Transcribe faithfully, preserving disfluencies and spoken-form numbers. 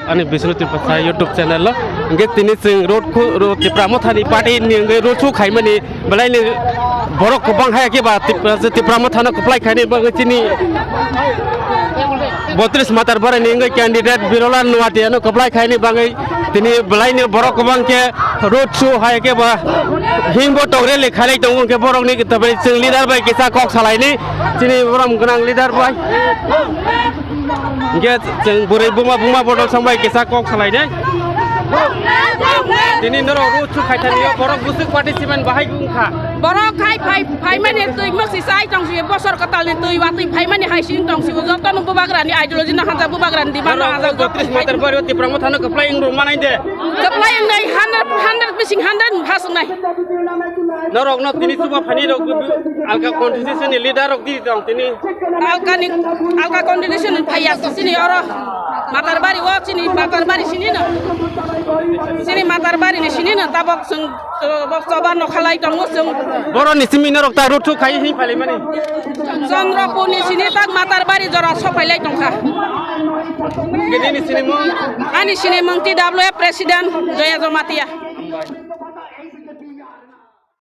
Ani Bishnu Tripura YouTube channel lo. Hingke tini chwng road khu, road Tipra Mothani party ni hingke road show khaimani belai ni borok kwbang hai khe ba Tipra, Tipra Mothano kwplai khaini bagwi chini botris Matar Bari ni hingke candidate Birolal Nuatia no kwplai khaini bagwi tini belai ni borok kwbang khe road show hai khe ba himbo tong rally khalai tongo hingke borok ni tabai chwng leader bai kisa kok salaini chini borom gwnang leader bai. Hingke chwng bwrwi buma, buma bodol song bai kisa kok salai de. Tini norok road show khaithani yo, borok bwswk participant bahai wngkha. Borok khai phai, phaimani twi mwksi chai tong si, bosor kwtalni twi watwi phaimani hai sing tong si, jotono bubagrani ideology no hanja, bubagrani demand no hanja. Norok botris Matar Bari o Tipra Mothano kwplai wng rwmanai de. Kwplai wngnai hundred, hundred bising hundred phas wngnai. Norokno tini chuba phani rok alka constitution ni leader rok di tong tini. Alkani, alka constitution phaiya chini oro Matar Bari o chini Matar Bari sini no. Chini Matar Bari ni sini no tabok chwng, tabok choba no khalai tongo chwng. Borok ni simi norok ta road show khai hin phalimani. Chandrapur ni sini tak Matar Bari jora sophailai tongkha. Gini ni sini mung. Ani sini mung T W F president Joya Jamatia.